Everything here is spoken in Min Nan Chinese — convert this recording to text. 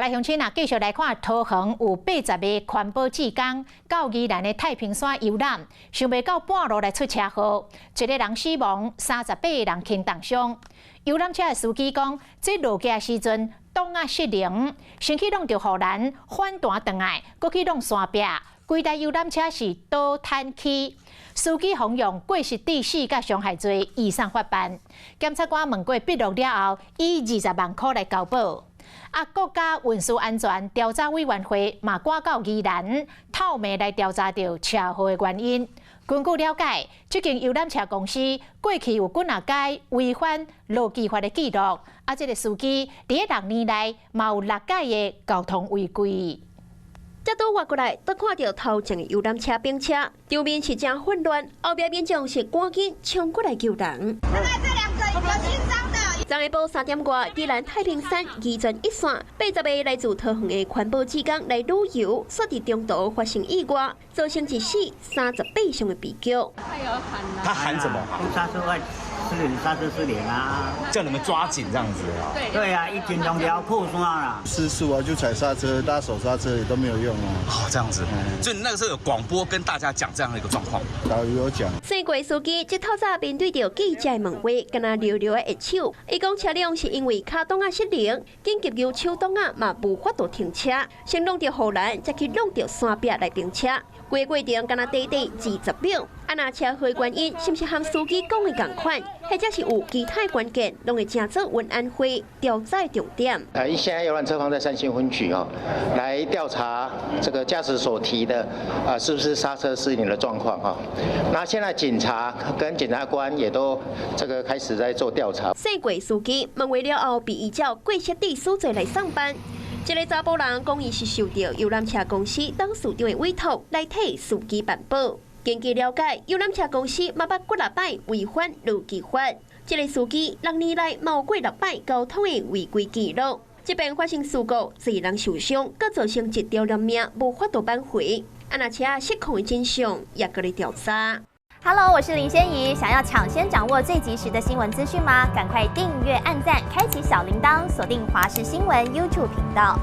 來鄉親啊，繼續來看桃園有80個環保志工到宜蘭的太平山遊覽，想袂到半路來出車禍，一個人死亡，38個人輕重傷。遊覽車的司機講，這落架時陣擋仔失靈，先去挵著護欄反彈轉來，閣去挵山壁，規台遊覽車是倒癱去。司機予用過失致死佮傷害罪移送法辦。檢察官問過筆錄了後，以20萬箍來交保。啊，國家運輸安全調查委員會嘛趕到宜蘭透明來調查著車禍的原因。根據了解，這間遊覽車公司過去有幾若擺違反勞基法的記錄。啊，這個司機佇6年內嘛有六擺的交通違規。這拄倚過來，都看著頭前的遊覽車冰車，場面是誠混亂，後壁民眾是趕緊衝過來救人。剛才這兩個有輕傷的。昨下晡3點外，宜蘭太平山宜泉一線，80個來自桃園的環保志工來旅遊，煞佇中途發生意外，造成一死38傷的悲劇。他有喊。他喊什麼？剎車會失靈，剎車失靈啊！叫你們抓緊這樣子啊？對對啊，一緊張就要破山啦。失速啊，就踩剎車，拉手剎車也都沒有用啊。哦，這樣子，所以你那個時候有廣播跟大家講這樣的一個狀況。導遊有講。姓郭司機這透早面對著記者問話，敢若溜溜的揮手。伊講車輛是因為跤擋仔失靈，緊急搖手擋仔嘛無法度停車，先挵著護欄，才去挵著山壁來停車。規個過程敢若短短20秒。啊，若車禍原因是毋是和司機講的仝款，或者是有其他關鍵，攏會成做運安會調查重點。啊，現在遊覽車放在三星分局哦，來調查這個駕駛所提的啊，是不是剎車失靈的狀況哈？那現在警察跟檢察官也都這個開始在做調查。姓郭司機問話了後，被依照過失致死罪來送辦。這個查埔人講，伊是受著遊覽車公司董事長的委託來替司機辦保。根據了解，遊覽車公司嘛捌幾若擺違反勞基法。這個司機6年來嘛有過六擺交通的違規記錄。這邊發生事故，濟人受傷，閣造成一條人命無法度挽回。啊，若車失控的真相也閣咧調查。 Hello，我是林仙怡，想要搶先掌握最及時的新聞資訊嗎？趕快訂閱、按讚、開啟小鈴鐺，鎖定華視新聞 YouTube 頻道。